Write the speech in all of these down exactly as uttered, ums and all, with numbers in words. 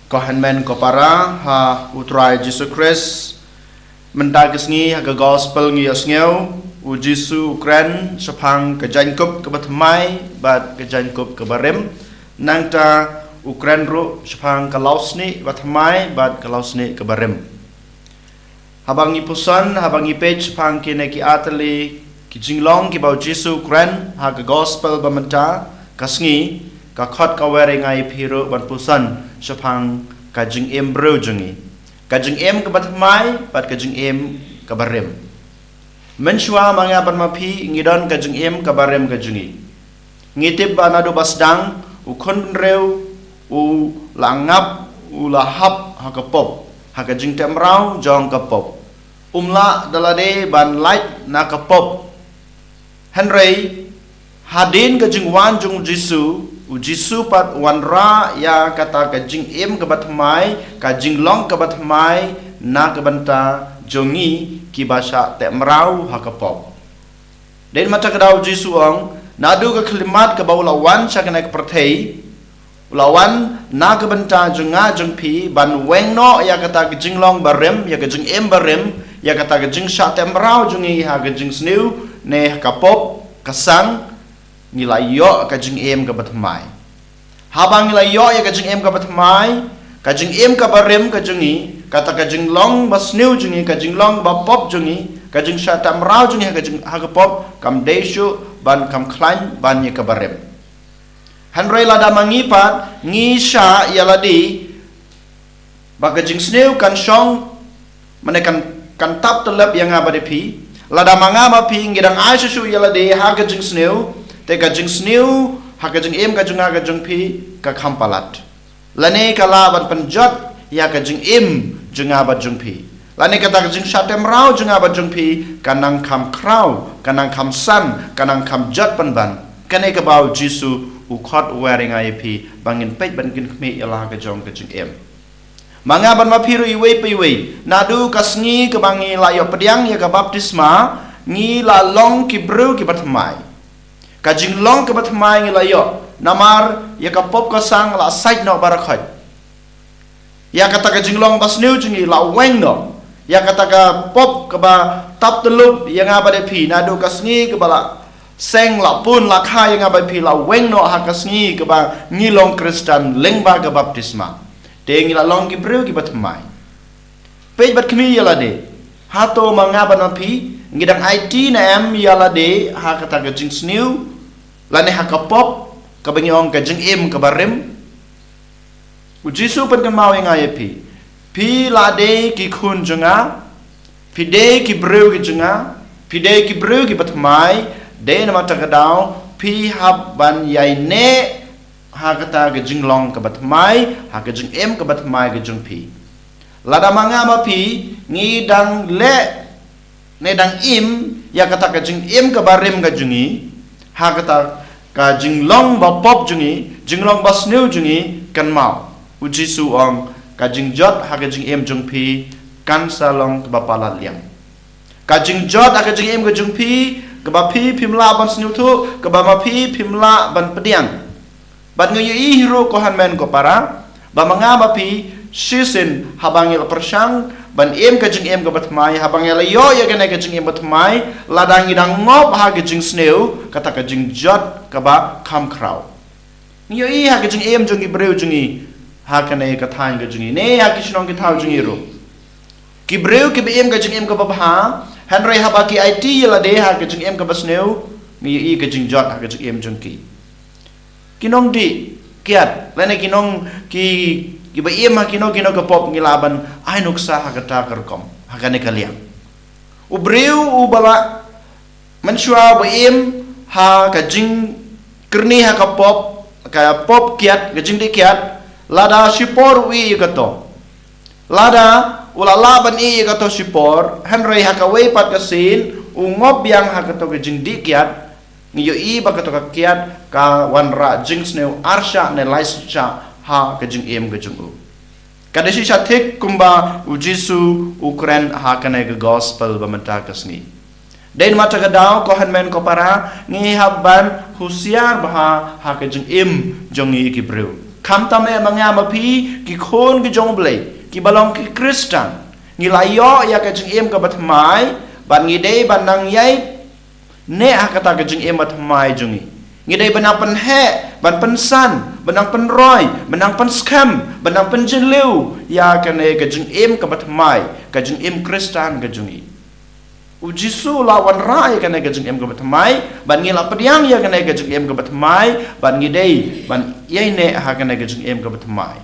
Ko hynmen ko para ha U Trai Jisu Khrist, mynta ka sngi ha ka gospel ngi ïohsngew, U Jisu u kren shaphang ka jaiñkup kaba thymmai bad ka jaiñkup kaba rim. Nangta u kren ruh shaphang ka lawsnieh ba thymmai bad ka lawsnieh kaba rim. Haba ngi puson, haba ngi peit shaphang kine ki artylli ki jinglong kiba U Jisu u kren ha ka gospel ba mynta ka sngi, ka khot ka wer ïa nga ïa phi ruh ban puson shaphang ka jingim briew jong ngi, ka jingim kaba thymmai bad ka jingim kaba rim. Mynshuwa ma nga bad ma phi ngi don ka jingim kaba rim ka jong ngi. Ngi tip ba naduh ba sdang u khun bynriew u la ngap, u la hap ha ka pop, ha ka jingtep mraw jong ka pop. Um lah da lade ban lait na ka pop. Hynrei hadien ka jingwan jong U Jisu, U Jisu pat u wanrah ïa kata ka jingim kaba thymmai, ka jinglong kaba thymmai na ka bynta jong ngi kiba shah tep mraw ha ka pop. Dei namar kata ka daw U Jisu u ong, naduh ka khyllipmat kaba u la wan sha kane ka pyrthei, u la wan na ka bynta jong nga jong phi ban weng noh ïa kata ka jinglong ba rim, ïa ka jingim ba rim, ïa kata ka jingshah tep mraw jong ngi ha ka jingsniew ne ha ka pop, ka sang, ngi la ïoh ka jingim kaba thymmai. Haba ngi la ïoh ïa ka jingim kaba thymmai, ka jingim kaba rim ka jong ngi, kata ka jinglong ba sniew jong ngi, ka jinglong ba pop jong ngi, ka jingshah tep mraw jong ngi ha ka jing, ha ka pop, kam dei shuh ban kham khlaiñ ban ïa kaba rim. Hynrei lada ma ngi pat ngi shah ïa lade ba ka jingsniew kan shong, mane kan, kan tap tylli ïa nga bad ïa phi. Lada ma nga ma phi ngi dang ai shuh shuh ïa lade ha ka jingsniew, te ka jingsniew ha ka jingim ka jong nga ka jong phi ka kham palat. Lane ka lah ban pynjot ïa ka jingim jong nga bad jong phi. Lane kata ka jingshah tep mraw jong nga bad jong phi ka nang kham khraw, ka nang kham san, ka nang kham jot pynban. Kane kaba U Jisu u khot u wer ïa nga ïa phi ba ngin peit, ba ngin khmih ïa la ka jong ka jingim. Ma nga bad ma phi ruh iwei pa iwei, naduh ka sngi kaba ngi la ïoh pdiang ïa ka baptisma, ngi la long ki briew kiba thymmai. Ka jinglong kaba thymmai ngi la ïoh namar ïa ka pop ka sang la sait noh baroh khoit. Ïa kata ka jinglong ba sniew jong ngi la weng noh. Ïa kata ka pop kaba tap tyllup ïa nga bad ïa phi naduh ka sngi kaba la seng, la pun, la kha ïa nga bad ïa phi la weng noh ha ka sngi kaba ngi long Khristan lyngba ka baptisma. Te ngi la long ki briew kiba thymmai. Peit bad khmih ïa lade. Hato ma nga bad ma phi ngi dang aiti ne em ïa lade ha kata ka jingsniew lane ha ka pop, kaba ngi ong ka jingim kaba rim? U Jisu u pynkynmaw ïa nga ïa phi. Phi la dei ki khun jong nga. Phi dei ki briew ki jong nga. Phi dei ki briew kiba thymmai. Dei namar kata ka daw phi hap ban ïaineh ha kata ka jinglong kaba thymmai, ha ka jingim kaba thymmai ka jong phi. Lada ma nga ma phi ngi dang leh ne dang im ïa kata ka jingim kaba rim ka jong ngi, ha kata ka jinglong ba pop jong ngi, jinglong ba sniew jong ngi, kynmaw, U Jisu u ong, ka jingjot ha ka jingim jong phi kan sa long kaba palat liang. Ka jingjot ha ka jingim ka jong phi, kaba phi phim lah ban sngewthuh, kaba ma phi phim lah ban pdiang. Bad ngi ïohi hi ruh ko hynmen ko para, ba ma nga ma phi shisien haba ngi la pyrshang ban im ka jingim kaba thymmai, haba ngi la ïoh ïa kane ka jingim ba thymmai, lada ngi dang ngop ha ka jingsniew, kata ka jingjot kaba kham khraw. Ngi ïohi ha ka jingim jong ki briew jong ngi ha kane ka thaiñ ka jong ngi ne ha ki shnong ki thaw jong ngi ruh. Ki briew kiba im ka jingim kaba bha, hynrei haba ki aiti ïa lade ha ka jingim kaba sniew, ngi ïohi ka jingjot ha ka jingim jong ki. Ki nongdih kiad lane ki nong ki, kiba im ha kino kino ka pop ngi lah ban ai nuksa ha kata ka rukom, ha kane ka liang. U briew uba la mynshuwa ba im ha ka jingkyrni ha ka pop, ka pop kiad, ka jingdih kiad, lada shipor u ïeh ïa kato, lada u la lah ban ïeh ïa kato shipor, hynrei ha kawei pat ka sien u ngop biang ha kato ka jingdih kiad, ngi ïohi ba kato ka kiad ka wanrah jingsniew arshah ne laishah ha ka jingim ka jong u. Ka dei shisha thik kumba U Jisu u kren ha kane ka gospel ba mynta ka sngi. Dei namar kata ka daw ko hynmen ko para ngi hap ban husiar bha ha ka jingim jong ngi ki briew. Khamtam eh ma nga ma phi, ki khun ki jong U Blei, kiba long ki Khristan, ngi la ïoh ïa ka jingim kaba thymmai, bad ngi dei ban nang ïai neh ha kata ka jingim ba thymmai jong ngi. Ngi dei ban nang pynheh, ban pynsan, ban nang pynroi, ban nang pynskhem, ban nang pynjylliew ïa kane ka jingim kaba thymmai, ka jingim Khristan ka jong ngi. U Jisu u la wanrah ïa kane ka jingim kaba thymmai, bad ngi la pdiang ïa kane ka jingim kaba thymmai, bad ngi dei ban ïai neh ha kane ka jingim kaba thymmai.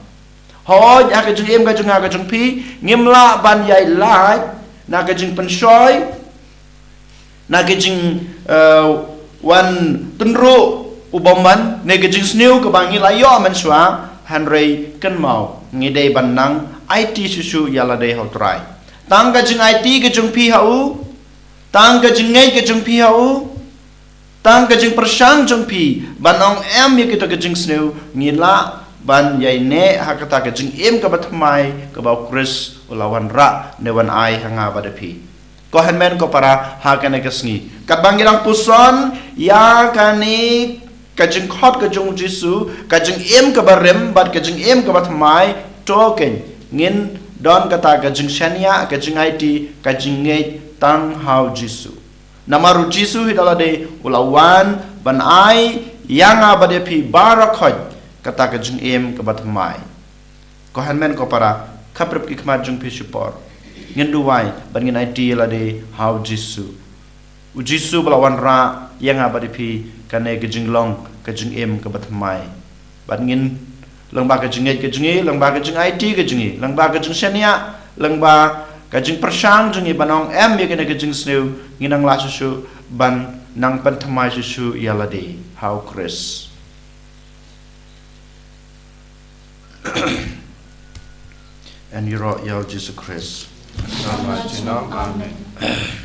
Hooid, ha ka jingim ka jong nga ka jong phi, ngim lah ban ïai lait na ka jingpynshoi, na ka jing, eh, wan tynruh u bymman, ne ka jingsniew kaba ngi la ïoh mynshuwa, hynrei kynmaw, ngi dei ban nang aiti shuh shuh ïa lade ha U Trai. Tang ka jingaiti ka jong phi ha u, tang ka jingngeit ka jong phi ha u, tang ka jingpyrshang jong phi ban ong em ïa kita ka jingsniew, ngi lah ban ïai neh ha kata ka jingim kaba thymmai kaba U Khrist u la wanrah ne wan ai ha nga bad ha phi. Ko hynmen ko para, ha kane ka sngi, katba ngi dang puson ïa kane ka jingkhot ka jong U Jisu, ka jingim kaba rim bad ka jingim kaba thymmai, to keiñ ngin don kata ka jingshaniah, ka jingaiti, ka jingngeit tang ha U Jisu. Namar U Jisu hi da lade u la wan ban ai ïa nga bad ïa phi baroh khoit kata ka jingim kaba thymmai. Ko hynmen ko para, khaphrip ki khmat jong phi shipor. Ngin duwai bad ngin aiti ïa lade ha U Jisu. U Jisu ba la wanrah ïa nga bad ïa phi kane ka jinglong ka jingim kaba thymmai. Bad ngin, lyngba ka jingngeit ka jong ngi, lyngba ka jingaiti ka jong ngi, lyngba ka jingshaniah, lyngba ka jingpyrshang jong ngi ban ong em ïa kane ka jingsniew, ngin nang lah shuh shuh ban nang pynthymmai shuh shuh ïa lade ha U Khrist. Yn ïaroh ïa U Jisu Khrist. Amen.